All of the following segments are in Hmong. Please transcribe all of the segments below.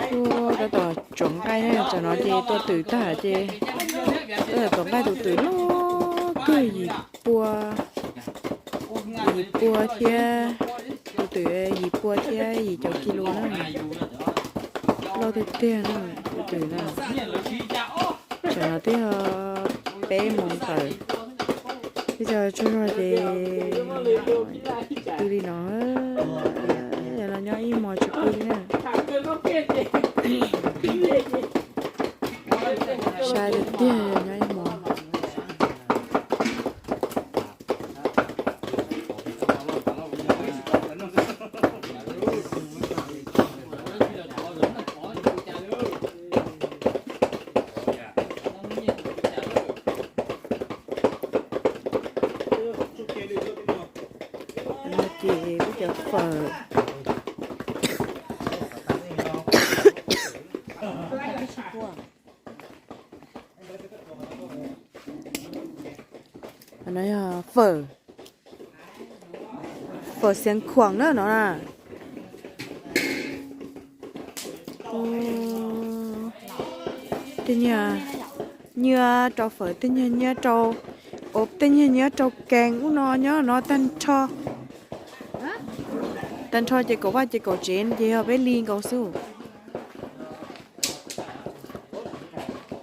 Tab tom tsuav nqaij na, tsam no ces tua twm tag ces tab tom tsuav nqaij. Tus twm loj kawg, yim pua, yim pua thiab, tus twm yim pua thiab yim caum kis lus na. Loj tiag tiag na, tus twm na. Tsam no twb yog peb moos tawm, twb tsaug zog ces pw li no, los nyob ib hmos tsis pw li na. Sai tiag tiag, nyob ib hmos. No ces peb cov fawm. No yog fawm, fawm Xiav Khuam na no na. Tej nyuag nyiaj rau fawm, tej nyuag nyiaj rau, tej nyuag nyiaj rau kees ub no nyob no tag nrho. Tag nrho ces kaum vaj ces kaum tsev ces yog peb li nkaus xwb.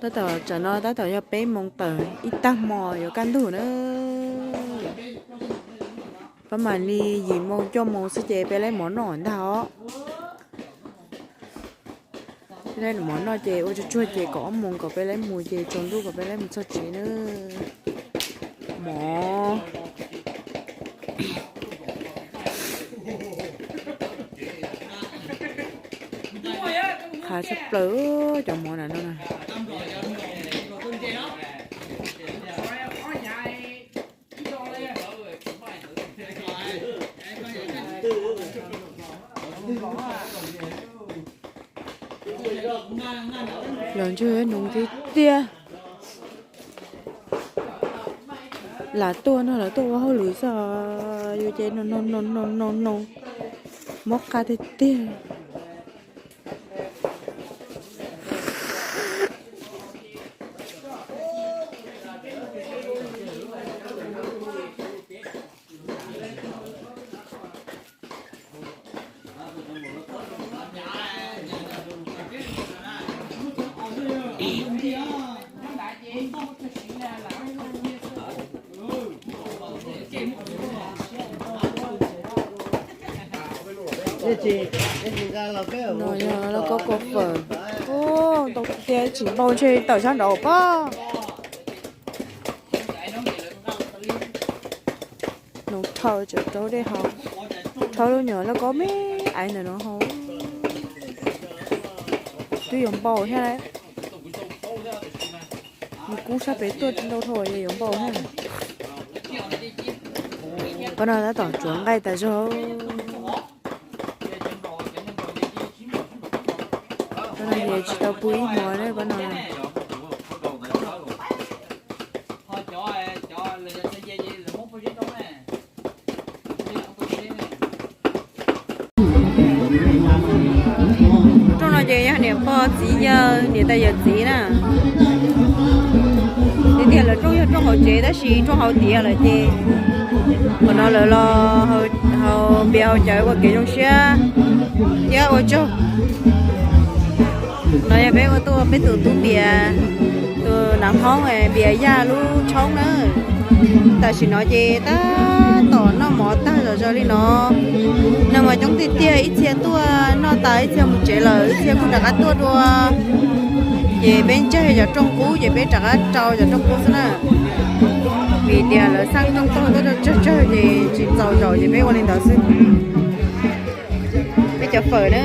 Tab tom tsam no tab tom yog peb moos tawm ib tag hmo yuav kaj ntug na. Pab mam li yim moos cuaj moos xwb ces peb laib mov noj ntag os. Peb laib mov noj ces ua tsuag tsuag ces kaum ob moos kom peb laib mus ces tsaus ntuj kom peb laib mus txog tsev na. Mov qhav tshaj plaws cov mov na no na. Los ntseg noo tiag tiag. Lam tuaj no lam tuaj ua hauj lwm xwb, yus ces noo noo noo noo noo, mob qab tiag tiag. No yog lauj kaub kua fawm. Ntau tiag, tsis npau ntshe tawm sab nraud pob. Noo dhau, tseem raub dej haus, rhaub lub nyuam lauj kaub me aiv ntawm no haus. Twb yuav npau thiab lauj. Nws kub sab pem tuaj ntau dhau yuav npau thiab. Pab no tab tom tsuav nqaij tas zog. Pab no ces tsis tau pw ib hmo na pab no. Rooj no ces yog niam pog txiv yawg, niam tais yawm txiv na. Tiag tiag lawv rooj yog rooj hauv tsev tab sis rooj hauv tiav lawm ces qhov no lawv los haus npias haus cawv ua kev zoo siab thiab ua tsaug. No yog peb ua tuaj peb tus tub npias, tus nav hmoob npias yaj lub tshoob na. Tam sim no ces tab tom noj mov tag zom zaws li no. Neeg mas coob tiag tiag, ib txhia tuaj noj tas ib txhia mus tsev lawm, ib txhia kuj rov qab tuaj dua. Ces peb ntsaig cov rooj qub ces peb rov qab rau cov rooj qub xwb na. Vim tias lawv xaj rooj taug tuaj rau tsawg tsawg ces tsis txaus zaum ces peb ua li ntawd xwb. Peb cov fawm na,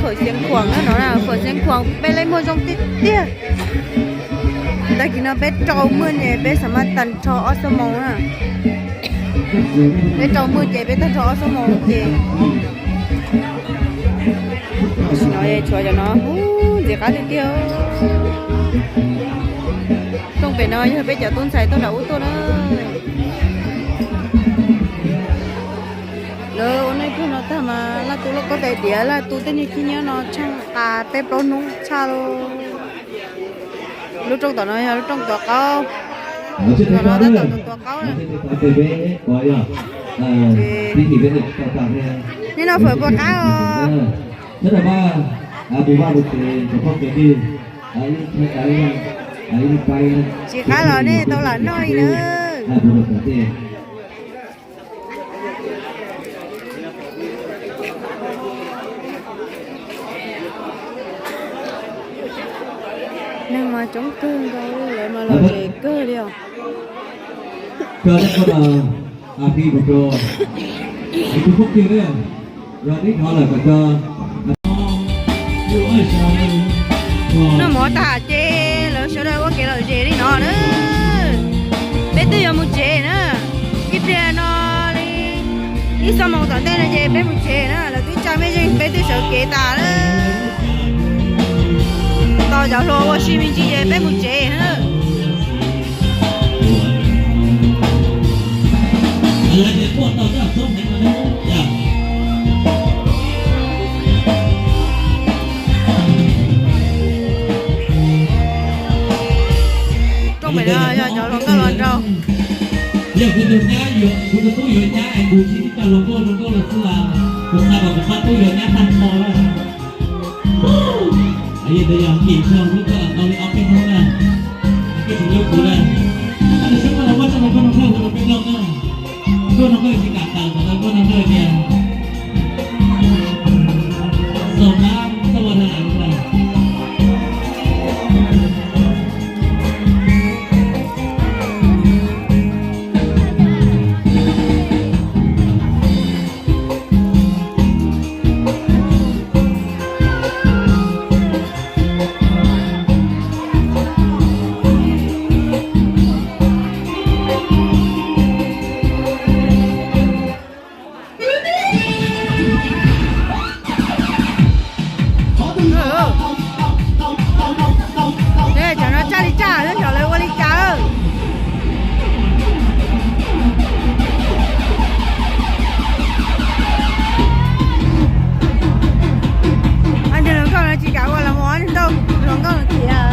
fawm Xiav Khuam na no na, fawm Xiav Khuam peb laib muag zoo tiag tiag. Tag kis no peb rau muag ces peb xam mas tag nrho ob xuab moos na. Peb rau muag ces peb tag nrho ob xuab moos ces. Tam sim no tshuav cov no, ntxim qab tiag tiag. Rooj pem no yog peb cov tub ntxhais tuaj nram ub tuaj na. Lawv ua neej No tag mas Laj Tu loj koj tais diav, Laj Tu tej niag khib nyiab no tsheej tas peb plaub hnub tshaj lawm. Lub rooj tom no yog lub rooj tuav qaub. Tom no tab tom tuav qaub na. Nim no fawm puas qab os? Tsis qab los nej tau lam noj li na. Neeg mas coob kawg nkaus, lawv mas lom zem kawg li os. Noj mov tag ces lawv sawv daws ua kev lom zem li no na. Peb twb yuav mus tsev na. Ib pliag no li ib xuab moos tom ntej no ces peb mus tsev na. Lawv twb tsa mej zeej, peb twb sawv kev tas na. Tos cov hluas ua si me ntsis ces peb mus tsev na. Rooj pem no yog cov hluas nkauj hluas nraug. Yog kuv tus nyab, kuv tus tub yuav nyab es kuv tsis tau hluas nkauj hluas nraug los xwb as, kuv xav kom kuv pab tub yuav nyab tag nrho lawm. Yog tus yog kim xyoo lub koj los tau li ob peb hnub na, koj tsis hlub kuv na. Koj no koj tsis kam tawm, koj no koj tsis kam tawm tias zoo na, txoj ua na. Cov no tsa li cas, xyov lawv ua li cas. Hluas nkauj no tsis kam ua los mus, hluas nkauj no khiav.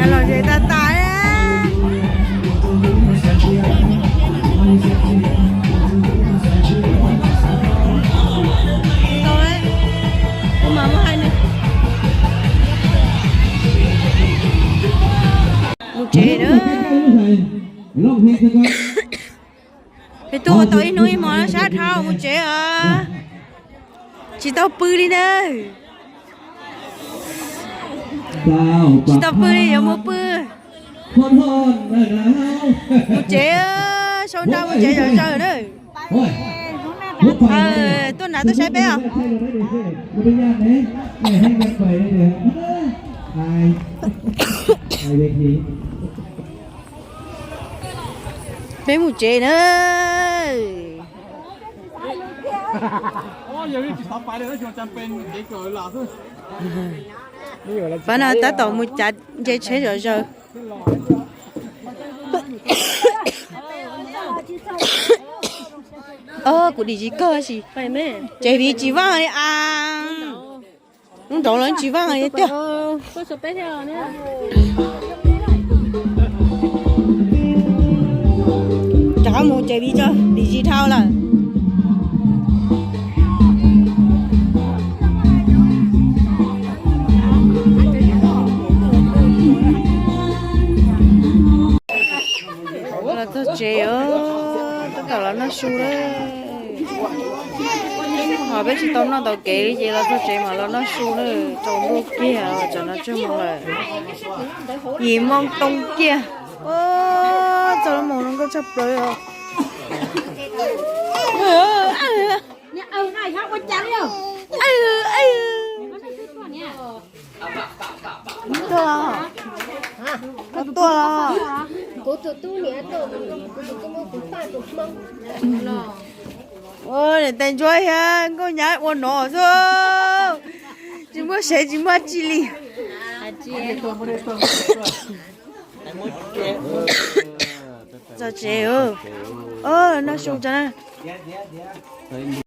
Lom zem tas tas. Mus tsev na. Peb tuaj ua tau ib hnub ib hmo sab dhau mus tsev os. Tsis tau pw li na. Tsis tau pw li, yuav mus pw. Mus tsev, sau nra mus tsev zom zaws na. Tuaj nrad tuaj saib peb os. Peb mus tsev na. Pab no tab tom mus cav nce tsheb zom zaws. Kuv dim tsis kawg sis. Tsev viv tsis vaj li as. Hnub nraud los tsis vaj li tiag. Rov qab mus tsev viv tso, dim zis dhau lawm. Los txog tsev os, tab tom los noj su lawm. Ho peb tsis tau noj tau kev li ces los txog tsev mam los noj su na. Tsaus ntuj kiag, tsam no tsawg moos lawm? Yim moo too kiag. Txog lub moos no nkauj tshaj plaws os. Tuaj los, tuaj los. Ua, niam tais ntsuab thiab nkauj nyab ua no xwb, tsis muaj sev tsis muaj tsi li. Txog tsev. Noj su tso na.